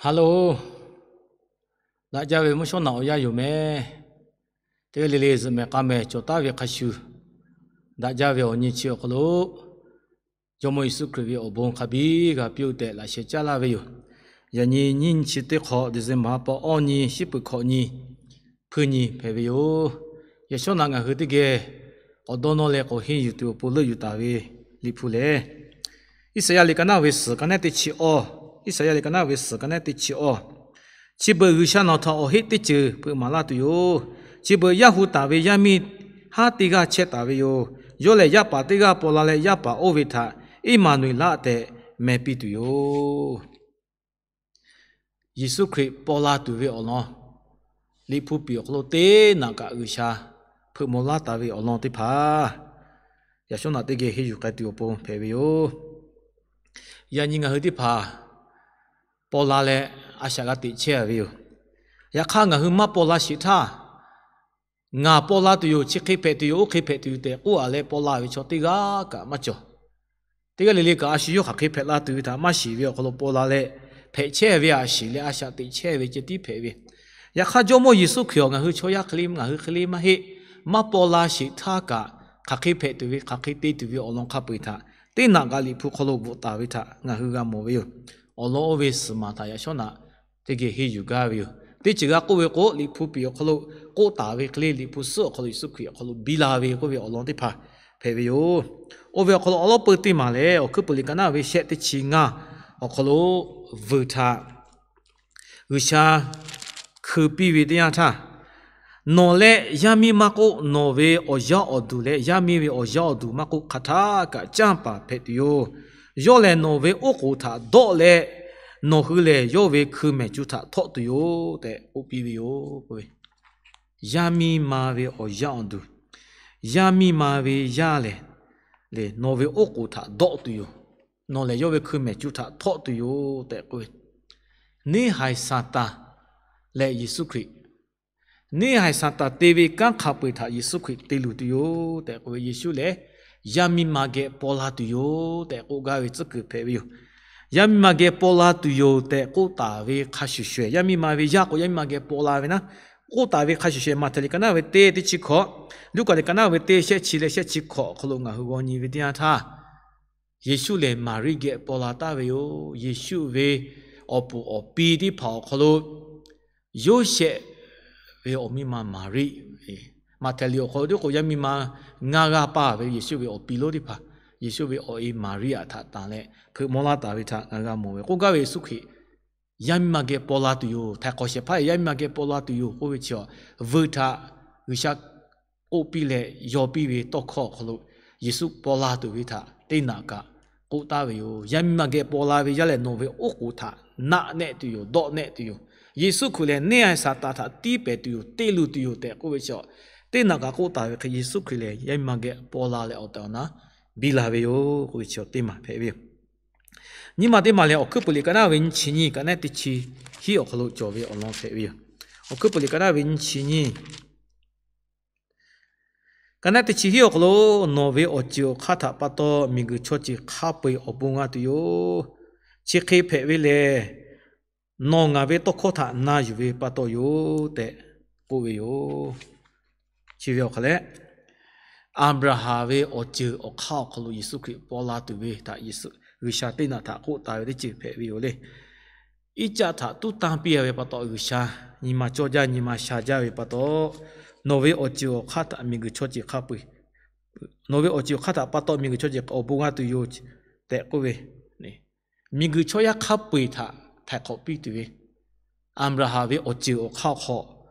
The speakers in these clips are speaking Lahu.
Hello, daꞈ jaˇ ve mvuhˇ shawˉ naꞈ awˬ yanˇ yoˬ meh. Teˇ g'aˇ le le zuhꞈ mehˍ k'a mehˍ cawˬ taˉ ve hk'a shuˍ, daꞈ jaˇ ve awˬ nyi chi awˬ hk'aw lo Jawˇmawˇ Yeˍsuˆ Hkriꞈ ve awˬ bon hk'a biˇ g'a piˇ-oˆ tehꞈ laꞈ sheh caˉ laˇ ve yoˬ. Yaꞈ nyi nyiˇ chi teˇ hk'awꞈ December ha pa awˇ nyi, shiˉ peuˬ hkawꞈ nyi, hpuiˇ nyi hpehꞈ ve yoˬ. Yaꞈ shawˉ naꞈ ngaˬ hui teˇ geh k'awꞈ dawˇ nawˇ leh k'awꞈ henˇ yuˬ tuˬ awˬ pon leuˆ yuˬ taˍ ve Liꞈ hpu lehˬ, Iˉsaˍyaˆ liꞈ ka naˉ ve suhˍ ka nehˉ teˇ chi awˇ, Iˉsaˍyaˆ liꞈ ka naˉ ve suhˍ ka nehˉ teˇ chi awˇ. Chi beuꞈ G'uiˬsha nawˬ htaꞈ awˬ heˆ teˇ ceuˬ hpeuꞈ maˍ laˇ tuˬ yoˬ. Chi beuꞈ yaˇ hu taˍ ve yaˇ miˇ haˉ teˇ g'aˇ chehˇ taˍ ve yoˬ. Yawˇ lehˬ yaˇ paˍ teˇ g'aˇ paw la leh yaˇ paˍ oˇ ve htaꞈ Iˉmaˍnuˍeˍlaˆ tehꞈ meh piˇ tuˬ yoˬ. Yeˍsuˆ Hkriꞈ paw la tuˬ ve awˬ lawn, Liꞈ hpu piˍ awˬ hk'aw lo teˇ naꞈ kaꞈ G'uiˬsha hpeuꞈ maw laˇ taˍ ve awˬ lawn teˇ hpaˍ yaꞈ shawˉ naꞈ teˇ geh henˇ yuˬ k'ai tuˬ awˬ pon hpehꞈ ve yoˬ. Yaꞈ nyi ngaˬ hui teˇ hpaˍ paw la leh a shaꞈ g'a teꞈ chehˇ ve yoˬ. Yaꞈ hk'aˇ ngaˬ hui maˇ paw la sheˍ htaˇ, ngaˬ paw la tuˬ yoˬ, chi hk'e hpehꞈ tuˬ yoˬ, oˇ hk'e hpehꞈ tuˬ yoˬ tehꞈ k'oˆ a leh paw la ve chaw teˇ g'aˇ kaꞈ maˇ cawˬ. Teˇ g'aˇ le le kaꞈ a shu yawˇ hk'aˬ hk'e hpehꞈ la tuˬ ve htaꞈ maˇ shiˍ ve awˬ hk'aw lo paw la leh hpehꞈ chehˇ ve a shiˍ leh a shaꞈ teꞈ chehˇ ve ceh tiˉ hpehꞈ ve. Yaꞈ hk'aˇ Jawˇmawˇ Yeˍsuˆ Hkriꞈ awˬ ngaˬ hui chaw yaˇ hk'e le, ngaˬ hui hk'e le maˇ heˆ, maˇ paw la sheˍ htaˇ kaꞈ hk'aˬ hk'e hpehꞈ tuˬ ve, hk'aˬ hk'e te tuˬ ve awˬ lawn hk'a peu-eˬ htaꞈ teˇ naꞈ kaꞈ Liꞈ hpu hk'aw lo bvuhꞈ taˍ ve htaꞈ ngaˬ hui g'a mawˬ ve yoˬ. Awˬ lawn oˇ ve suhˍ maˬ htaꞈ yaꞈ shawˉ naꞈ teˇ geh henˇ yuˬ gaˇ ve yoˬ. Teˇ ceuˬ g'a k'oˆ ve k'o, Liꞈ hpu piˍ awˬ hk'aw lo k'oˆ taˍ ve hk'e le, Liꞈ hpu suhˉ awˬ hk'aw lo Yeˍsuˆ Hkriꞈ awˬ hk'aw lo biˇ la ve k'oˆ ve awˬ lawn teˇ hpaˍ hpehꞈ ve yoˬ. Oˇ ve awˬ hk'aw lo awˬ lawˉ peu teˇ maˬ lehˬ, Awˬ hkuiˉ puiˍ liꞈ ka naˉ ve shehˆ teˇ chi ngaˇ awˬ hk'aw lo vuiˬ htaꞈ G'uiˬsha hkui piˇ ve teˇ yanˇ htaˇ, nawˬ leh yaˇ miˇ maˇ k'oˆ, nawˬ ve awˬ yaˇ awˬ duˬ leh yaˇ miˇ ve awˬ yaˇ awˬ duˬ maˇ k'oˆ, hk'aˬ htaˇ kaꞈ canˇ paˍ hpehꞈ tuˬ yoˬ. Yawˇ lehˬ nawˬ ve oˉ k'oˍ htaꞈ dawˆ leh, nawˬ hui lehˬ yawˇ ve hkui mehˍ cu htaꞈ htawˆ tuˬ yoˬ tehꞈ k'oˆ piˇ ve yoˬ. Yaˇ miˇ ma ve awˬ yaˇ awˬ duˬ, yaˇ miˇ ma ve yaˇ lehˬ, lehˬ nawˬ ve oˉ k'oˍ htaꞈ dawˆ tuˬ yoˬ. Nawˬ lehˬ yawˇ ve hkui mehˍ cu htaꞈ htawˆ tuˬ yoˬ tehꞈ k'oˆ ve, neˇhaiˬ Saˍtanˍ leh Yeˍsuˆ Hkriꞈ, neˇhaiˬ Saˍtanˍ te ve kanˉ hk'a peu-eˬ htaꞈ Yeˍsuˆ Hkriꞈ te luˬ tuˬ yoˬ tehꞈ k'oˆ ve, Yeˍsuˆ lehˬ yaˇ miˇ ma geh paw la tuˬ yoˬ tehꞈ k'oˆ gaˇ ve tcuhˉ kuiˬ hpehꞈ ve yoˬ. Yaˇ miˇ ma geh paw la tuˬ yoˬ tehꞈ k'oˆ taˍ ve hk'a shuˍ shuˍ, yaˇ miˇ ma ve yaˇ k'o yaˇ miˇ ma geh paw la ve naˉ, k'oˆ taˍ ve hk'a shuˍ shuˍ, Maꞈhtehˍ liꞈ ka naˉ ve teˇ teˇ chi hkawꞈ, Luˉkaꞈ liꞈ ka naˉ ve teˇ shehˆ chi leh shehˆ chi hkawꞈ awˬ hk'aw lo ngaˬ hui g'aw nyi ve teˇ yanˇ htaˇ, Yeˍsuˆ lehˬ Maˍriˆ geh paw la taˍ ve yoˬ. Yeˍsuˆ ve awˬ puˍ awˬ pi teˇ hpaˍ awˬ hk'aw lo Yoˇsehꞈ ve awˬ miˇ ma Maˍriˆ, Maꞈhtehˍ liꞈ awˬ hk'aw lo teˇ k'o yaˇ miˇ ma ngaˇ g'aˇ paˇ ve Yeˍsuˆ ve awˬ pi lonˉ teˇ hpaˍ, Yeˍsuˆ ve awˬ e Maˍriˆ htaꞈ tanˬ leh hpeuꞈ maw laˇ taˍ ve htaꞈ ngaˬ g'a mawˬ ve k'oˆ gaˇ ve, Yeˍsuˆ Hkriꞈ yaˇ miˇ ma geh paw la tuˬ yoˬ. Htaiˍ hk'awꞈ shehˍ hpaˇ yaˇ miˇ ma geh paw la tuˬ yoˬ k'oˆ ve chi, vuiˬ htaꞈ G'uiˬsha k'oˆ piˇ leh yaw piˇ ve tawˇ hkawˇ awˬ hk'aw lo Yeˍsuˆ paw la tuˬ ve htaꞈ teˇ naꞈ kaꞈ k'oˆ taˍ ve yoˬ. Yaˇ miˇ ma geh paw la ve yaˇ lehˬ nawˬ ve oˉ k'oˍ htaꞈ naˆ nehˆ tuˬ yoˬ, dawˆ nehˆ tuˬ yoˬ. Yeˍsuˆ Hkriꞈ lehˬ neˇhaiˬ Saˍtanˍ htaꞈ tiˉ pehˍ tuˬ yoˬ, te luˬ tuˬ yoˬ tehꞈ k'oˆ ve chi, teˇ naꞈ kaꞈ k'oˆ taˍ ve hk'e Yeˍsuˆ Hkriꞈ lehˬ yaˇ miˇ ma geh paw la leh awˬ tehˬ awˬ na biˇ la ve yoˬ k'oˆ ve chi teˇ maˬ hpehꞈ ve yoˬ. Nyiˇ maˬ teˇ maˬ lehˬ, Awˬ hkuiˉ puiˍ liꞈ ka naˉ ve nyiˇ chi nyiˇ ka nehˉ teˇ chi hiˉ awˬ hk'aw lo cawˬ ve awˬ lawn hpehꞈ ve yoˬ. Awˬ hkuiˉ puiˍ liꞈ ka naˉ ve nyiˇ chi nyiˇ ka nehˉ teˇ chi hiˉ awˬ hk'aw lo, nawˬ ve awˬ ceuˬ awˬ hk'aˇ htaꞈ pa taw miˬguiˬ chaw ceuˬ hk'a peu-eˬ awˬ bon g'a tuˬ yoˬ. Chi hk'e hpehꞈ ve lehˬ, nawˬ ngaˬ ve tawˇ hkawˇ htaꞈ na yuˬ ve pa taw yoˬ tehꞈ k'oˆ ve yoˬ. Chi ve awˬ hk'aw leh, Aˍbraˍhanˍ ve awˬ ceuˬ awˬ hk'aˇ awˬ hk'aw lo Yeˍsuˆ Hkriꞈ paw la tuˬ ve htaꞈ Yeˍsuˆ G'uiˬsha teˇ naꞈ htaꞈ k'oˆ taˍ ve teˇ ceuˬ hpehꞈ ve yoˬ le. Iˉcaˆ htaꞈ tuˉ tanˇ piˇ a ve pa taw G'uiˬsha nyi ma cawˇ jaˇ, nyi ma sha jaˇ ve pa taw, nawˬ ve awˬ ceuˬ awˬ hk'aˇ htaꞈ miˬguiˬ chaw ceuˬ hk'a peu-eˬ, nawˬ ve awˬ ceuˬ awˬ hk'aˇ htaꞈ pa taw miˬguiˬ chaw ceuˬ awˬ bon g'a tuˬ yoˬ tehꞈ k'oˆ ve, miˬguiˬ chaw yaˇ hk'a peu-eˬ htaꞈ htaiˍ hk'awꞈ piˇ tuˬ ve, Aˍbraˍhanˍ ve awˬ ceuˬ awˬ hk'aˇ awˬ hk'aw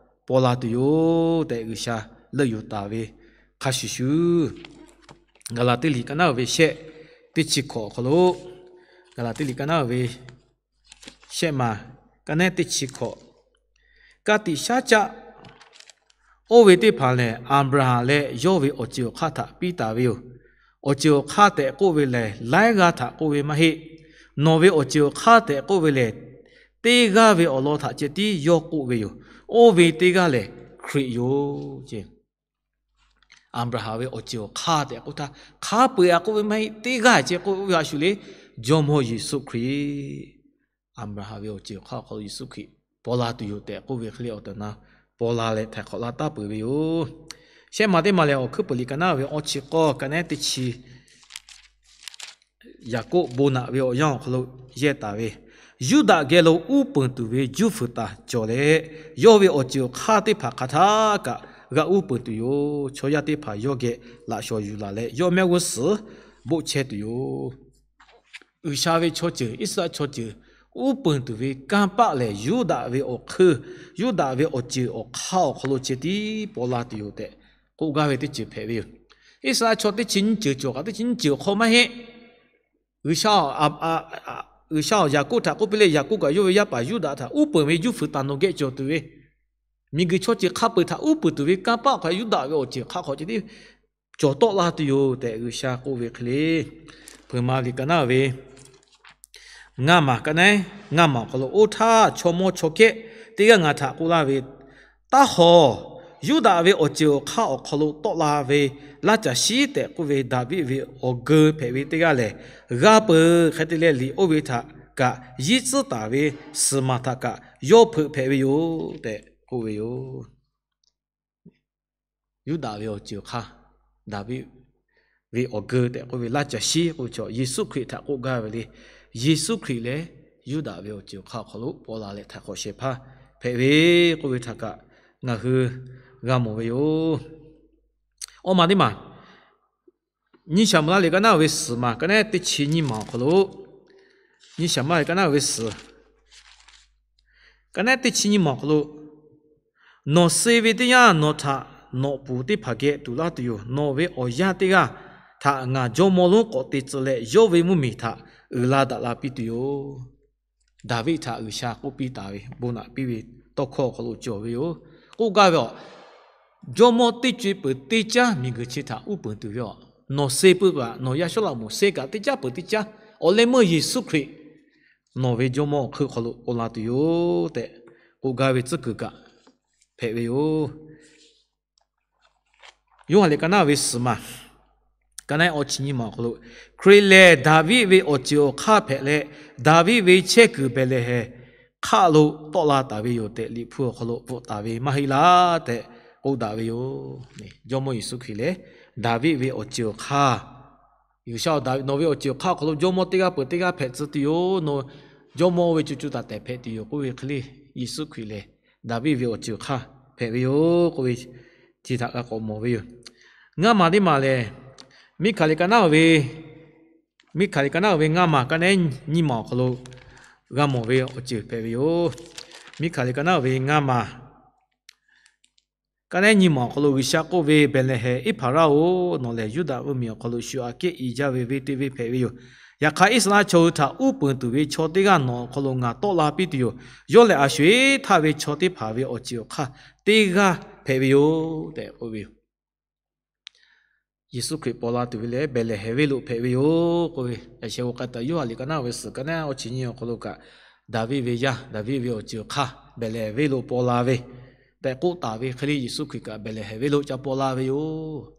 paw la tuˬ yoˬ tehꞈ G'uiˬsha leuˆ yuˬ taˍ ve hk'a shuˍ shuˍ, Gaˍlaˍtiˆ liꞈ ka naˉ ve shehˆ teˇ chi hkawꞈ awˬ hk'aw lo, Gaˍlaˍtiˆ liꞈ ka naˉ ve shehˆ maˬ ka nehˉ teˇ chi hkawꞈ, ka tiꞈ shaˉ caˆ oˇ ve teˇ hpaˍ lehˬ, Aˍbraˍhanˍ leh yawˇ ve awˬ ceuˬ awˬ hk'aˇ htaꞈ piˇ taˍ ve yoˬ. Awˬ ceuˬ awˬ hk'aˇ tehꞈ k'oˆ ve lehˬ, laiˉ g'aˇ htaꞈ k'oˆ ve maˇ heˆ. Nawˬ ve awˬ ceuˬ awˬ hk'aˇ tehꞈ k'oˆ ve lehˬ, teˇ g'aˇ ve awˬ lawn htaꞈ ceh tiˉ yawˇ k'oˆ ve yoˬ. Oˇ ve teˇ g'aˇ lehˬ Hkriꞈ yoˬ. Aˍbraˍhanˍ ve awˬ ceuˬ awˬ hk'aˇ tehꞈ k'oˆ htaˇ, hk'a peu-eˬ a k'oˆ ve maˇ heˆ, teˇ g'aˇ ceh k'oˆ ve a shu le, Jawˇmawˇ Yeˍsuˆ Hkriꞈ. Aˍbraˍhanˍ ve awˬ ceuˬ awˬ hk'aˇ awˬ hk'aw lo Yeˍsuˆ Hkriꞈ paw la tuˬ yoˬ tehꞈ k'oˆ ve hk'e le, awˬ tehˬ awˬ na paw la leh htaiˍ hk'awꞈ la taˍ peuˬ ve yoˬ. Shehˆ maˬ teˇ maˬ lehˬ, Awˬ hkuiˉ peuˬ liꞈ ka naˉ ve awˇ chi k'awˇ ka naˉ teˇ chi Yaˍkoˆ bon naꞈ ve awˬ yanˇ awˬ hk'aw lo yehˇ taˍ ve, Yuˇdaꞈ geh lo uˉ peunˍ tuˬ ve juˇ fuiˍ taˍ cawˬ leh, yawˇ ve awˬ ceuˬ awˬ hk'aˇ teˇ hpaˍ hk'aˬ htaˇ kaꞈ g'a uˉ peunˍ tuˬ yoˬ. Chaw yaˇ teˇ hpaˍ yawˇ geh laꞈ shawˍ yuˬ laˬ leh, yawˇ mehˆ g'uˇ suhˍ boˆ chehˇ tuˬ yoˬ. G'uiˬsha ve chaw ceuˬ, Iˉsaˍreˍlaˆ chaw ceuˬ uˉ peunˍ tuˬ ve kanˇ paˆ lehˬ, Yuˇdaꞈ ve awˬ hk'eun, Yuˇdaꞈ ve awˬ ceuˬ awˬ hk'aˇ awˬ hk'aw lo ceh tiˉ paw la tuˬ yoˬ tehꞈ k'oˆ gaˇ ve teˇ ceuˬ hpehꞈ ve yoˬ. Iˉsaˍreˍlaˆ chaw teˇ chi nyiˇ ceuˬ cawˬ kaꞈ, teˇ chi nyiˇ ceuˬ awˬ hk'aw maˇ heˆ. G'uiˬsha, G'uiˬsha awˬ Yaˍkoˆ htaꞈ k'oˆ piˇ leh, Yaˍkoˆ kaꞈ yawˇ ve yaˇ paˍ Yuˇdaꞈ htaꞈ uˉ peunˍ ve juˇ fuiˍ taˍ nawˬ geh cawˬ tuˬ ve, miˬguiˬ chaw ceuˬ hk'a peu-eˬ htaꞈ uˉ peunˍ tuˬ ve kanˇ paˆ hk'a Yuˇdaꞈ ve awˬ ceuˬ hk'a hk'awꞈ ceh tiˉ cawˬ tawˆ la tuˬ yoˬ tehꞈ G'uiˬsha k'oˆ ve hk'e le. Peuˬ ma liꞈ ka naˉ ve ngaˇ maˬ ka naˉ ngaˇ maˬ awˬ hk'aw lo, Oˇ htaˇ chaw mawˇ chaw kehˉ teˇ g'aˇ ngaˬ htaꞈ k'oˆ laˇ ve, Taˇ hawˬ. Yuˇdaꞈ ve awˬ ceuˬ awˬ hk'aˇ awˬ hk'aw lo tawˆ la ve laˇ caˬ shiˉ tehꞈ k'oˆ ve Daˍviˆ ve awˬ geu hpehꞈ ve teˇ g'aˇ lehˬ, g'a peuˬ. Hk'e te leh, liꞈ oˇ ve htaꞈ kaꞈ yiˇ tcuhˉ taˍ ve suhˍ maˬ htaꞈ kaꞈ yawˇ hpeuꞈ hpehꞈ ve yoˬ tehꞈ k'oˆ ve yoˬ. Yuˇdaꞈ ve awˬ ceuˬ awˬ hk'aˇ, Daˍviˆ ve awˬ geu tehꞈ k'oˆ ve laˇ caˬ shiˉ k'oˆ ve chaw Yeˍsuˆ Hkriꞈ htaꞈ k'oˆ gaˇ ve le. Yeˍsuˆ Hkriꞈ lehˬ, Yuˇdaꞈ ve awˬ ceuˬ awˬ hk'aˇ awˬ hk'aw lo paw la leh htaiˍ hk'awꞈ shehˍ hpaˇ hpehꞈ ve k'oˆ ve htaꞈ kaꞈ ngaˬ hui g'a mawˬ ve yoˬ. Awˇ maˬ teˇ maˬ, nyiˇ Saˍmo-eˍlaˆ liꞈ ka naˉ ve suhˍ maˬ ka naˉ teˇ chi nyiˇ maˬ awˬ hk'aw lo, nyiˇ Saˍmo-eˍlaˆ liꞈ ka naˉ ve suhˍ ka naˉ teˇ chi nyiˇ maˬ awˬ hk'aw lo, Nawˬ suh ve teˇ yanˇ nawˬ htaꞈ nawꞈ puˍ teˇ hpaˍ geh tuˍ laˇ tuˬ yoˬ. Nawˬ ve awˬ yaˇ teˇ g'aˇ htaꞈ ngaˬ jawˇmawˇ lonˉ k'awꞈ te tcuh leh, yawˇ ve mvuhˇmiˬ htaꞈ uiˍ la daꞈ la piˇ tuˬ yoˬ. Daˍviˆ htaꞈ G'uiˬsha k'oˆ piˇ taˍ ve, bon naꞈ piˇ ve tawˇ hkawˇ awˬ hk'aw lo cawˬ ve yoˬ. K'oˆ gaˇ ve, Jawˇmawˇ teˇ co-e peuˬ teˇ caˉ miˬguiˬ chi htaꞈ uˉ peunˍ tuˬ ve, nawˬ suh peuˬ kaꞈ, nawˬ yaˇ Sawˉlaꞈmonˍ suh kaꞈ, teˇ caˉ peuˬ teˇ caˉ awˬ leh meuˇ Yeˍsuˆ Hkriꞈ nawˬ ve Jawˇmawˇ awˬ hk'eun hk'aw lo paw la tuˬ yoˬ tehꞈ k'oˆ gaˇ ve tcuhˉ kuiˬ kaꞈ hpehꞈ ve yoˬ. Yoˇhanˬ liꞈ ka naˉ ve suhˍ maˬ ka naˉ awˇ chi nyiˇ maˬ awˬ hk'aw lo, Hkriꞈ lehˬ Daˍviˆ ve awˬ ceuˬ awˬ hk'aˇ hpehꞈ leh, Daˍviˆ ve chehˇ kuiˬ Behˍlehˍhehnˍ hk'aˆ lo tawˆ la taˍ ve yoˬ tehꞈ, Liꞈ hpu awˬ hk'aw lo bvuhꞈ taˍ ve maˇ heˆ laˇ tehꞈ k'oˆ daꞈ ve yoˬ. Jawˇmawˇ Yeˍsuˆ Hkriꞈ lehˬ, Daˍviˆ ve awˬ ceuˬ awˬ hk'aˇ, G'uiˬsha-oˬ, Daˍviˆ, nawˬ ve awˬ ceuˬ awˬ hk'aˇ awˬ hk'aw lo jawˇmawˇ teˇ g'aˇ peuˬ teˇ g'aˇ hpehꞈ tcuh tuˬ yoˬ. Nawˬ jawˇmawˇ oˇ ve co co taiˍ taiˍ hpehꞈ tuˬ yoˬ k'oˆ ve hk'e le, Yeˍsuˆ Hkriꞈ lehˬ Daˍviˆ ve awˬ ceuˬ awˬ hk'aˇ hpehꞈ ve yoˬ k'oˆ ve chi htaꞈ g'a k'awꞈ mawˬ ve yoˬ. Ngaˇ maˬ teˇ maˬ lehˬ, Miˇhkaˍ liꞈ ka naˉ ve, Miˇhkaˍ liꞈ ka naˉ ve ngaˇ maˬ ka naˉ nyiˇ maˬ awˬ hk'aw lo g'a mawˬ ve awˬ ceuˬ hpehꞈ ve yoˬ. Miˇhkaˍ liꞈ ka naˉ ve ngaˇ maˬ ka naˉ nyiˇ maˬ awˬ hk'aw lo G'uiˬsha k'oˆ ve, Behˍlehˍhehnˍ Eˇhpaˍraˆ-oˬ, nawˬ lehˬ Yuˇdaꞈ mvuhˇmiˬ awˬ hk'aw lo shu aꞈ kehˉ i jaˇ ve venˇ teˇ venˇ hpehꞈ ve yoˬ. Yaꞈ hk'aˇ, Iˉsaˍreˍlaˆ chaw hui htaꞈ uˉ peunˍ tuˬ ve chaw teˇ g'aˇ nawˬ awˬ hk'aw lo ngaˬ tawˆ la piˇ tuˬ yoˬ. Yawˇ lehˬ, a sho-eˬ htaˇ ve chaw teˇ hpaˍ ve awˬ ceuˬ awˬ hk'aˇ teˇ g'aˇ hpehꞈ ve yoˬ tehꞈ k'oˆ ve yoˬ. Yeˍsuˆ Hkriꞈ paw la tuˬ ve lehˬ, Behˍlehˍhehnˍ venˇ lo hpehꞈ ve yoˬ k'oˆ ve, yaꞈ sheh g'aw k'ai taˍ Yoˇhanˬ liꞈ ka naˉ ve suhˍ ka naˉ awˇ chi nyiˇ awˬ hk'aw lo kaꞈ, Daˍviˆ ve yaˇ, Daˍviˆ ve awˬ ceuˬ awˬ hk'aˇ Behˍlehˍhehnˍ venˇ lo paw la ve tehꞈ k'oˆ taˍ ve hk'e le, Yeˍsuˆ Hkriꞈ kaꞈ Behˍlehˍhehnˍ venˇ lo ca paw la ve yoˬ.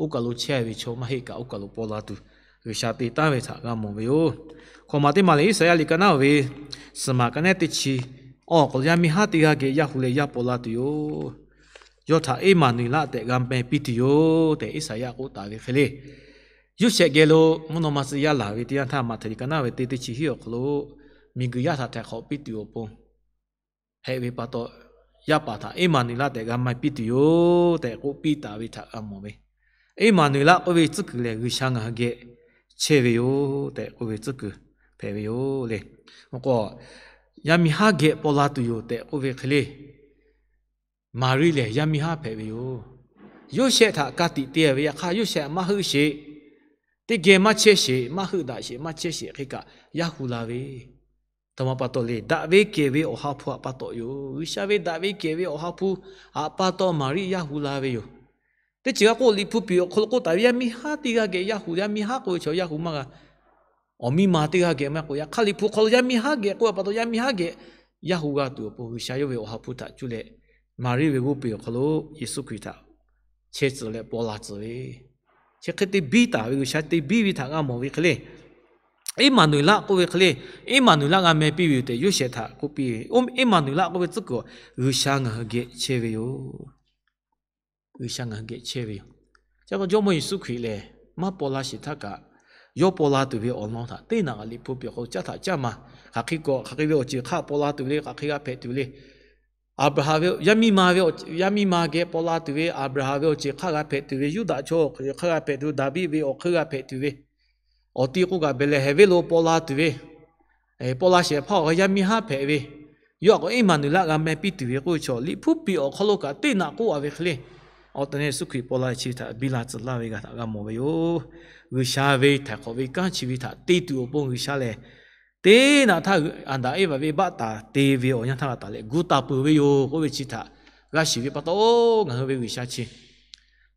Oˇ kaˬ lo chehˇ ve chaw maˇ heˆ kaꞈ, oˇ kaˬ lo paw la tuˬ G'uiˬsha te taˍ ve htaꞈ g'a mawˬ ve yoˬ. Hkawꞈ maˬ teˇ maˬ lehˬ, Iˉsaˍyaˆ liꞈ ka naˉ ve suhˍ maˬ ka naˉ teˇ chi awˇ awˬ hk'aw lo, yaˇ miˇ haˉ teˇ g'aˇ geh yaˇ hu leh yaˇ paw la tuˬ yoˬ. Yawˇ htaꞈ Eˇmaˍnuˍeˍlaˆ tehꞈ g'a meh piˇ tuˬ yoˬ tehꞈ Iˉsaˍyaˆ k'oˆ taˍ ve hk'e le, Yoˇsehꞈ geh lo mvuhˇ naw ma tcuh yaˇ laˬ ve teˇ yanˇ htaˇ, Maꞈhtehˍ liꞈ ka naˉ ve teˇ teˇ chi hiˉ awˬ hk'aw lo miˬguiˬ yaˇ htaꞈ htaiˍ hk'awꞈ piˇ tuˬ awˬ pon hpehꞈ ve pa taw, yaˇ paˍ htaꞈ Eˇmaˍnuˍeˍlaˆ tehꞈ g'a meh piˇ tuˬ yoˬ tehꞈ k'oˆ piˇ taˍ ve htaꞈ g'a mawˬ ve. Eˇmaˍnuˍeˍlaˆ k'oˆ ve tcuhˉ kuiˬ lehˬ, G'uiˬsha ngaˬ hui geh chehˇ ve yoˬ tehꞈ k'oˆ ve tcuhˉ kuiˬ hpehꞈ ve yoˬ le. K'o, yaˇ miˇ haˉ geh paw la tuˬ yoˬ tehꞈ k'oˆ ve hk'e le, Maˍriˆ lehˬ yaˇ miˇ haˉ hpehꞈ ve yoˬ. Yoˇsehꞈ htaꞈ ka tiꞈ te ve yaꞈ hk'aˇ, Yoˇsehꞈ maˇ heuˆ sheˍ, teˇ geh maˇ chehˇ sheˍ, maˇ heuˆ daꞈ sheˍ, maˇ chehˇ sheˍ hk'e kaꞈ yaˇ hu la ve. Taˇ maˇ pa taw le, daꞈ ve kehˬ ve Awˬ ha hpu htaꞈ pa taw yoˬ. G'uiˬsha ve daꞈ ve kehˬ ve Awˬ ha hpu htaꞈ pa taw Maˍriˆ yaˇ hu la ve yoˬ. Teˇ ceuˬ g'a k'oˆ, Liꞈ hpu piˍ awˬ hk'aw lo k'oˆ taˍ ve, yaˇ miˇ haˉ teˇ g'aˇ geh yaˇ hu, yaˇ miˇ haˉ k'oˆ ve chaw yaˇ hu maˇ g'a. Awˬ miˇ ma teˇ g'aˇ geh maˇ k'oˆ, yaꞈ hk'aˇ Liꞈ hpu hk'aw lo yaˇ miˇ haˉ geh k'oˆ ve pa taw, yaˇ miˇ haˉ geh yaˇ hu g'a tuˬ awˬ pon G'uiˬsha yawˇ ve Awˬ ha hpu htaꞈ cuˇ leh, Maˍriˆ ve g'oˇ peˬ awˬ hk'aw lo Yeˍsuˆ Hkriꞈ htaꞈ chehˇ tcuh leh paw la tcuh ve, chi hk'e te biˇ taˍ ve, G'uiˬsha te biˇ ve htaꞈ g'a mawˬ ve hk'e le. Eˇmaˍnuˍeˍlaˆ k'oˆ ve hk'e le, Eˇmaˍnuˍeˍlaˆ g'a meh piˇ ve yoˬ tehꞈ Yoˇsehꞈ htaꞈ k'oˆ piˇ ve. Eˇmaˍnuˍeˍlaˆ k'oˆ ve tcuhˉ kuiˬ G'uiˬsha ngaˬ hui geh chehˇ ve yoˬ. G'uiˬsha ngaˬ hui geh chehˇ ve yoˬ. Chi pa taw Jawˇmawˇ Yeˍsuˆ Hkriꞈ lehˬ maˇ paw la sheˍ htaˇ kaꞈ, yawˇ paw la tuˬ ve awˬ lawn htaꞈ teˇ naꞈ kaꞈ Liꞈ hpu piˇ awˬ hk'aw lo caˉ htaꞈ caˇ ma. Hk'aˬ hk'e kaꞈ hk'aˬ hk'e ve awˬ ceuˬ hk'aˆ paw la tuˬ ve le, hk'aˬ hk'e g'a hpehꞈ tuˬ le. Aˍbraˍhanˍ ve yaˇ miˇ ma ve, yaˇ miˇ ma geh paw la tuˬ ve, Aˍbraˍhanˍ ve awˬ ceuˬ hk'aˆ g'a hpehꞈ tuˬ ve, Yuˇdaꞈ chaw awˬ ceuˬ hk'aˆ g'a hpehꞈ tuˬ, Daˍviˆ ve awˬ hk'aˆ g'a hpehꞈ tuˬ ve, awˬ ti k'oˆ kaꞈ Behˍlehˍhehnˍ venˇ lo paw la tuˬ ve, paw la shehˍ hpaˇ awˬ g'a yaˇ miˇ haˉ hpehꞈ ve, yawˇ htaꞈ k'o Eˇmaˍnuˍeˍlaˆ g'a meh piˇ tuˬ ve k'oˆ ve chaw, Liꞈ hpu piˇ awˬ hk'aw lo kaꞈ teˇ naꞈ k'oˆ a ve hk'e le. Awˬ tehˬ Yeˍsuˆ Hkriꞈ paw la chi htaꞈ biˇ la tcuh laˇ ve g'a htaꞈ g'a mawˬ ve yoˬ. G'uiˬsha ve htaiˍ hk'awꞈ ve kanˉ chi ve htaꞈ te tuˬ awˬ pon G'uiˬsha lehˬ, teˇ naꞈ htaˇ Aˍdanˍ Eˇvaꞈ venˇbaˆ taˍ te ve awˬ yanˇ htaˇ g'a taˍ leh gu taˍ peuˬ ve yoˬ k'oˆ ve chi htaꞈ g'a shiˍ ve pa taw, ngaˬ hui ve G'uiˬsha chi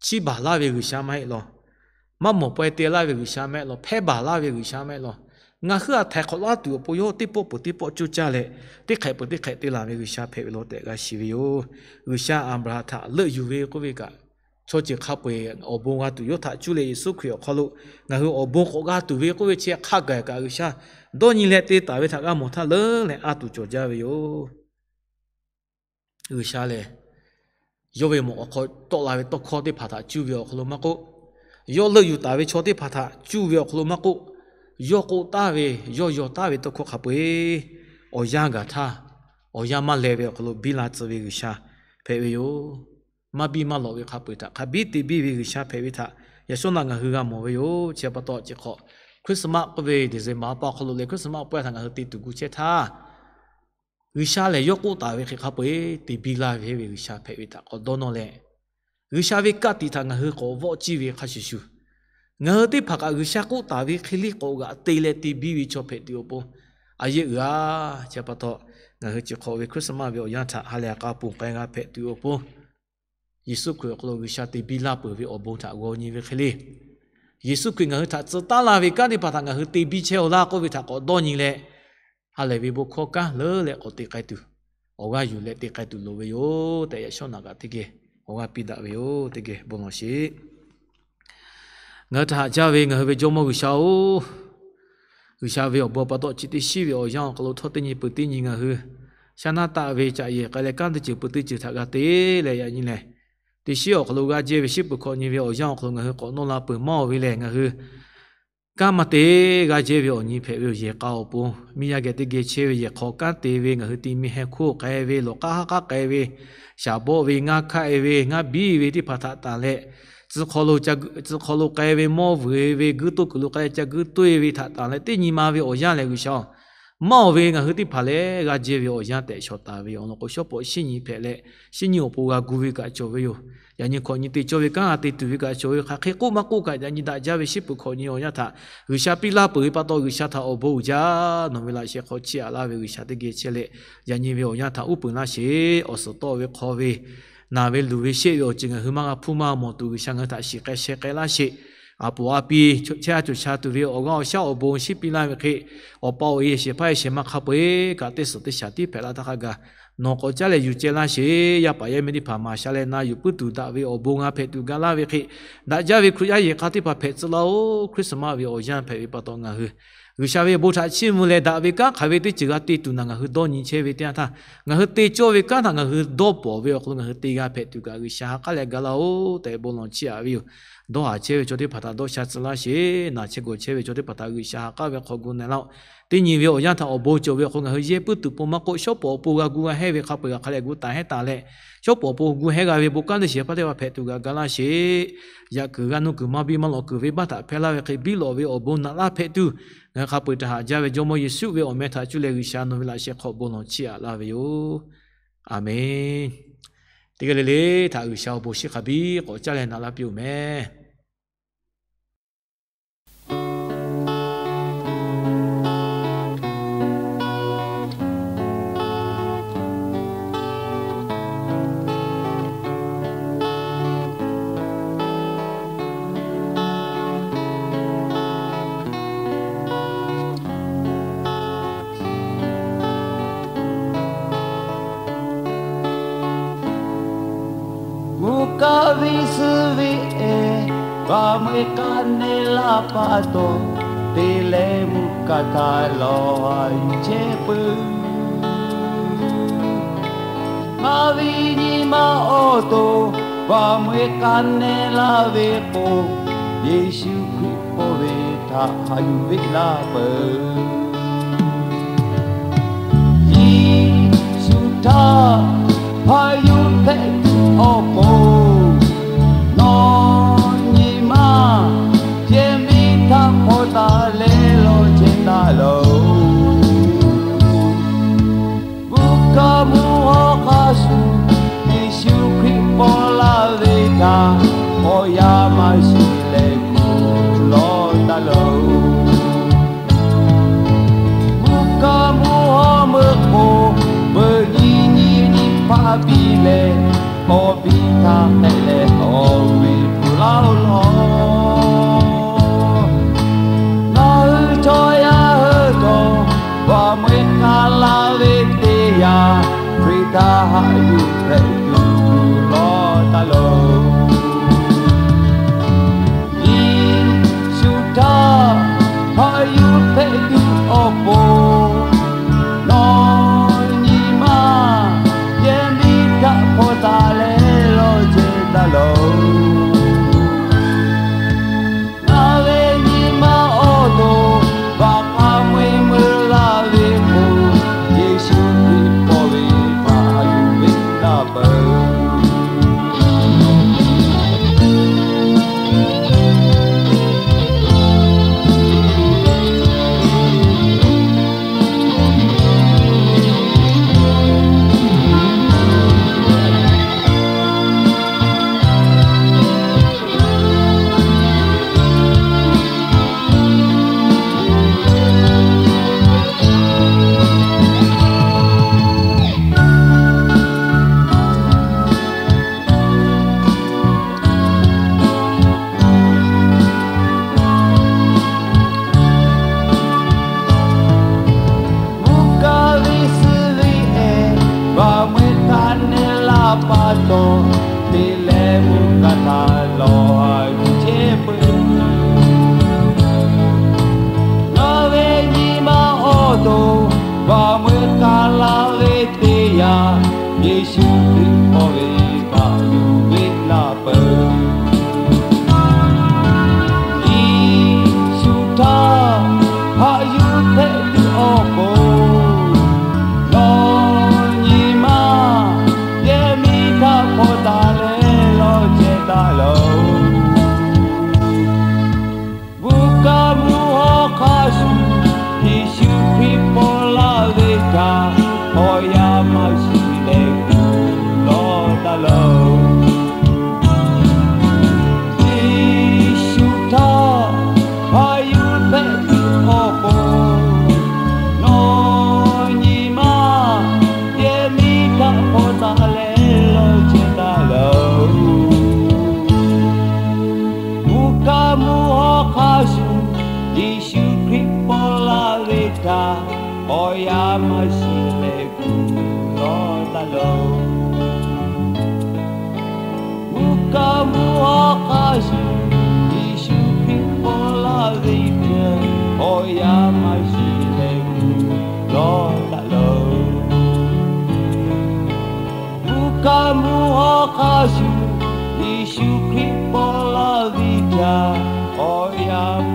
chiˇ baˬ laˇ ve G'uiˬsha maˇ heˆ law. Maˇ mawˬ pawehˇ te laˇ ve G'uiˬsha maˇ heˆ law. Hpehˇ baˬ laˇ ve G'uiˬsha maˇ heˆ law. Ngaˬ hui htaꞈ htaiˍ hk'awꞈ laˇ tuˬ awˬ pon yawˇ teˇ pawˆ peuˬ teˇ pawˆ coˇ caˇ leh, teˇ hk'ehꞈ peuˬ teˇ hk'ehꞈ te laˬ ve G'uiˬsha hpehꞈ ve law tehꞈ g'a shiˍ ve yoˬ. G'uiˬsha Aˍbraˍhanˍ htaꞈ leuˆ yuˬ ve k'oˆ ve kaꞈ, chaw ceuˬ hk'a peu-eˬ awˬ bon g'a tuˬ yawˇ htaꞈ cuˇ leh Yeˍsuˆ Hkriꞈ awˬ hk'aw lo ngaˬ hui awˬ bon k'awꞈ g'a tuˬ ve k'oˆ ve chi hk'a gaˬ kaꞈ G'uiˬsha dawˇ nyi leh te taˍ ve htaꞈ g'a mawˬ htaˇ leuˉ leh a tuˬ cawˬ jaˇ ve yoˬ. G'uiˬsha lehˬ, yawˇ ve mawꞈ k'aw hk'aw tawˆ la ve tawˇ hkawˇ teˇ hpaˍ htaꞈ cuˇ ve awˬ hk'aw lo maˇ k'oˆ, yawˇ leuˆ yuˬ taˍ ve chaw teˇ hpaˍ htaꞈ cuˇ ve awˬ hk'aw lo maˇ k'oˆ, yawˇ k'oˆ taˍ ve, yawˇ yaw taˍ ve tawˇ hkawˇ hk'a peu-eˬ awˬ yanˇ gaˬ htaˇ, awˬ yanˇ maˇ leh ve awˬ hk'aw lo biˇ la tcuh ve G'uiˬsha hpehꞈ ve yoˬ. Maˇ biˇ maˇ lawꞈ ve hk'a peu-eˬ htaꞈ hk'a biˉ te biˇ ve G'uiˬsha hpehꞈ ve htaꞈ yaꞈ shawˉ naꞈ ngaˬ hui g'a mawˬ ve yoˬ. Chi pa taw chi hk'awꞈ Christmas k'oˆ ve December ha pa awˬ hk'aw lo leh Christmas pawehˇ htaꞈ ngaˬ hui te tuˬ gu chehˇ htaˇ, G'uiˬsha lehˬ yawˇ k'oˆ taˍ ve hk'e hk'a peu-eˬ te biˇ laˇ ve G'uiˬsha hpehꞈ ve htaꞈ k'awꞈ dawˇ nawˇ leh, G'uiˬsha ve ka tiꞈ htaꞈ ngaˬ hui k'awꞈ vawˆ ciˇ ve hk'a shuˍ shuˍ, ngaˬ hui teˇ hpaˍ kaꞈ G'uiˬsha k'oˆ taˍ ve hk'e liˇ k'awꞈ g'aꞈ te leh te biˇ ve chaw hpehꞈ tuˬ awˬ pon a yeˇ uiˍ a. Chi pa taw, ngaˬ hui chi hk'awꞈ ve Christmas ve awˬ yanˇ htaꞈ ha lehˬ k'a ponˬ k'ai g'a hpehꞈ tuˬ awˬ pon, Yeˍsuˆ Hkriꞈ awˬ hk'aw lo G'uiˬsha te biˇ laˇ peuˬ ve awˬ bon htaꞈ g'aw nyi ve hk'e le, Yeˍsuˆ Hkriꞈ ngaˬ hui htaꞈ tcuh taˉ laˇ ve kanˉ teˇ hpaˍ htaꞈ ngaˬ hui te biˇ chehˇ-aw laˇ k'oˆ ve htaꞈ k'awꞈ dawˇ nyi leh, ha lehˬ ve bon hkawˇ kanˉ leuˉ leh k'awꞈ te k'ai tuˬ, awˬ g'aˇ yuˬ leh te k'ai tuˬ loˍ ve yoˬ tehꞈ yaꞈ shawˉ naꞈ kaꞈ teˇ geh awˬ g'aˇ piˇ daꞈ ve yoˬ. Teˇ geh bon lawˬ sheˍ. Ngaˬ hui htaꞈ haꞈ jaˇ ve ngaˬ hui ve Jawˇmawˇ G'uiˬsha-oˬ, G'uiˬsha ve awˬ bon pa taw chi teˇ shinˉ ve awˬ yanˇ awˬ hk'aw lo htawˇ teˇ nyi peuˬ teˇ nyi ngaˬ hui shaˉ naˉ taˆ ve caꞈ yehˬ k'ai leh kanˉ teˇ ceuˬ peuˬ teˇ ceuˬ htaꞈ g'a te leh yaꞈ nyi lehˬ, teˇ shinˉ awˬ hk'aw lo g'a jehˇ ve shinˉ peuˬ hkawꞈ nyi ve awˬ yanˇ awˬ hk'aw lo ngaˬ hui k'awꞈ nawˇ la peuˬ maˇ-oˬ ve lehˬ, ngaˬ hui kanˉ maˇ te g'a jehˇ ve awˬ nyi hpehꞈ ve yoˬ. Yehˬ k'a awˬ pon miˇ yaˇ geh teˇ geh chehˇ ve yehˬ hk'aw kanˉ te ve ngaˬ hui ti mi heh hkoˇ k'ai ve, lawˬ k'aˉ haˉ k'aˉ k'ai ve, shaˍ bawˆ ve, ngaˇ hkaˆ-e ve, ngaˇ biˇ ve teˇ hpaˍ htaꞈ tanˬ leh, tcuh hk'aw lo k'ai ve mawˇ vuiˬ ve, guiˇ toˇ kuiˬ lo k'ai ca guiˇ toˇ-e ve htaꞈ tanˬ leh teˇ nyi ma ve awˬ yanˇ lehˬ G'uiˬsha-oˬ, maˇ-oˬ ve ngaˬ hui teˇ hpaˍ lehˬ g'a jehˇ ve awˬ yanˇ tehꞈ shawˍ taˍ ve awˬ lawn k'o, shawˉ pawˍ shinˉ nyi hpehꞈ leh, shinˉ nyi awˬ pon g'a gu ve kaꞈ cawˬ ve yoˬ. Yaꞈ nyi hkawꞈ nyi te cawˇ ve kanˉ g'a te tuˬ ve kaꞈ cawˬ ve yoˬ. Hk'aˬ hk'e k'oˆ maˇ k'oˆ kaꞈ yaꞈ nyi daꞈ jaˇ ve shinˉ peuˬ hkawꞈ nyi awˬ yanˇ htaꞈ G'uiˬsha piˇ laˇ peuˬ ve pa taw, G'uiˬsha htaꞈ awˬ bon uiˍ jaˇ. Nawˬ ve laꞈ sheh hk'aw chiˇ aꞈ laˇ ve G'uiˬsha teˇ geh chehˇ leh, yaꞈ nyi ve awˬ yanˇ htaꞈ uˉ peunˍ laˇ sheˍ. Awˬ suhˍ tawˆ ve hk'aw ve, naˬ ve luˬ ve sheˆ ve awˬ ceuˬ ngaˬ hui maˇ g'a hpuˇ maˇ g'a mawˬ tuˬ G'uiˬsha ngaˬ hui htaꞈ shiˍ k'ai sheh k'ai laˇ sheˍ. Aˬ poˍ aˬ pi chehˇ a cawˬ sha tuˬ ve awˬ g'aˇ awˬ shaˉ awˬ bon shinˉ piˇ laˇ ve hk'e, awˬ pa awˬ e shehˍ hpaˇ e shehˍ ma hk'a peu-eˬ kaꞈ teˇ suhˍ teˇ shaˍ tiˉ hpehꞈ la htaˇ hk'a gaˬ, nawˬ k'awꞈ caˉ leh yuˬ ceh laˇ sheˍ. Yaˇ paˍ yaˇ miˇ teˇ hpaˍ maˍ sha leh na yuˬ puiˉ tuˬ daꞈ ve awˬ bon g'a hpehꞈ tuˬ ga laˇ ve hk'e, daꞈ jaˇ ve Hkriꞈ yaˇ yehˬ k'a teˇ hpaˍ hpehꞈ tcuh laˇ-oˬ. Christmas ve awˬ yanˇ hpehꞈ ve pa taw ngaˬ hui G'uiˬsha ve bon htaꞈ chiˇ mvuh leh daꞈ ve kanˉ hk'aˬ ve teˇ ceuˬ g'a te tuˬ naˬ ngaˬ hui dawˇ nyi chehˇ ve teˇ yanˇ htaˇ, ngaˬ hui te cawˇ ve kanˉ htaꞈ ngaˬ hui dawˇ pawˍ ve awˬ hk'aw lo ngaˬ hui te g'a hpehꞈ tuˬ kaꞈ G'uiˬsha ha k'aˉ leh ga laˇ-oˬ tehꞈ bon lawˬ chiˇ aꞈ ve yoˬ. Dawˇ haˍ chehˇ ve chaw teˇ hpaˍ htaꞈ dawˇ sha tcuh laˇ sheˍ. Naˬ chehˇ gawˬ chehˇ ve chaw teˇ hpaˍ htaꞈ G'uiˬsha ha k'aˉ ve hk'aw gu na laˇ-oˬ. Teˇ nyi ve awˬ yanˇ htaꞈ awˬ bon cawˬ ve awˬ hk'aw lo ngaˬ hui yehˇ puiˉ tuˬ pon maˇ k'oˆ, shawˉ pawˍ awˬ pon g'a gu g'a hehˇ ve hk'a peu-eˬ g'a hk'a leh gu taˍ hehnˇ taˍ leh, shawˉ pawˍ awˬ pon gu hehˇ g'a ve bon kanˉ teˇ shehˍ hpaˇ teˇ hpaˍ hpehꞈ tuˬ g'a ga laˇ sheˍ. Yaꞈ kuiˬ g'a nuˇ kuiˬ maˇ biˇ maˇ lawꞈ kuiˬ venˇbaˆ htaꞈ hpehˇ laˇ ve hk'e biˇ lawꞈ ve awˬ bon naꞈ laˇ hpehꞈ tuˬ, ngaˬ hui hk'a peu-eˬ htaꞈ haꞈ jaˇ ve Jawˇmawˇ Yeˍsuˆ ve awˬ meh htaꞈ cuˇ leh G'uiˬsha nawˬ ve laꞈ sheh hk'aw bon lawˬ chiˇ aꞈ laˇ ve yoˬ. Aˬmenˍ. Teˇ g'aˇ le le htaꞈ G'uiˬsha awˬ bon shiˍ hk'a biˇ k'awꞈ caˇ leh naꞈ laˇ piˇ-oˬ meh. Gu kaˇ viˇ suh ve e, pa meuˇ k'aˉ neˇ laˇ pa taw. te leh mvuhˇ kaˇ htaꞈ lawˬ yuˬ chehˇ peuˬ. Ngaˬ ve nyi ma awˬ to vaꞈ meuˇ k'a neh laˇ ve k'o, Yeˍsuˆ Hkriꞈ pawˇ ve htaꞈ haꞈ yuˬ ve laˇ peuˬ. Yeˍsuˆ htaꞈ haꞈ yuˬ hpehꞈ tuˬ awˬ pon, nawˬ nyi ma yehˬ miˉ htaꞈ hpaw taˍ leh lawˬ chehˇ taˍ loˬ. Bvuhꞈ kaˇ mvuhˇ hawˉ hk'a shuˍ, Yeˍsuˆ Hkriꞈ pawˆ laˇ ve htaꞈ awˬ yanˇ maˇ shiˍ leh kuˬ lawˬ taˍ loˬ. Bvuhꞈ kaˇ mvuhˇ hawˉ meuˇ k'o, peuˬ nyi nyi nyi hpaˆ piˇ leh, k'awꞈ piˇ htaˇ hk'e leh awˬ meꞈ hpu laˇ-oˆ lawˬ. Ngaˬ hui chaw yaˇ hui htawˇ, vaꞈ meuˇ k'a laˇ ve teˇ yanˇ, Hkriꞈ htaꞈ haꞈ yuˬ hpehꞈ tuˬ kuˬ lawˬ taˍ loˬ. Yeˍsuˆ htaꞈ haꞈ yuˬ hpehꞈ tuˬ awˬ pon, nawˬ nyi ma yehˬ miˉ htaꞈ hpaw taˍ leh lawˬ chehˇ taˍ loˬ. Ngaˬ ve nyi ma awˬ to vaꞈ k'a mui mui laˇ ve k'o, Yeˍsuˆ Hkriꞈ pawˇ ve htaꞈ haꞈ yuˬ ve laˇ peuˬ. Mvuhˇ kaˇ ve suh ve ehˉ, vaꞈ meuˇ k'a neh laˇ pa taw, te leh mvuhˇ kaˇ htaꞈ lawˬ yuˬ chehˇ peuˬ. Ngaˬ ve nyi ma awˬ to vaꞈ meuˇ k'a laˇ ve teˇ yanˇ, Yeˍsuˆ Hkriꞈ pawˇ ve htaꞈ yuˬ ve laˇ peuˬ. Yeˍsuˆ htaꞈ haꞈ yuˬ hpehꞈ tuˬ awˬ pon, nawˬ nyi ma yehˬ miˉ htaꞈ hpaw taˍ leh lawˬ chehˇ taˍ loˬ. Bvuhꞈ kaˇ mvuhˇ hawˉ hk'a shuˍ, Yeˍsuˆ Hkriꞈ pawˆ laˇ ve htaꞈ awˬ yanˇ maˇ shiˍ leh kuˬ lawˬ taˍ loˬ. Yeˍsuˆ htaꞈ haꞈ yuˬ hpehꞈ tuˬ awˬ pon, nawˬ nyi ma yehˬ miˉ htaꞈ hpaw taˍ leh lawˬ chehˇ taˍ loˬ. Mvuhˇ kaˇ mvuhˇ hawˉ hk'a shuˍ, Yeˍsuˆ Hkriꞈ pawˆ laˇ ve htaꞈ awˬ yanˇ maˇ shiˍ leh kuˬ lawˬ taˍ loˬ. Mvuhˇ kaˇ mvuhˇ hawˉ hk'a shuˍ, Yeˍsuˆ Hkriꞈ pawˆ laˇ ve htaꞈ awˬ yanˇ maˇ shiˍ leh kuˬ lawˬ taˍ loˬ. Mvuhˇ kaˇ mvuhˇ hawˉ hk'a shuˍ, Yeˍsuˆ Hkriꞈ pawˆ laˇ ve htaꞈ awˬ yanˇ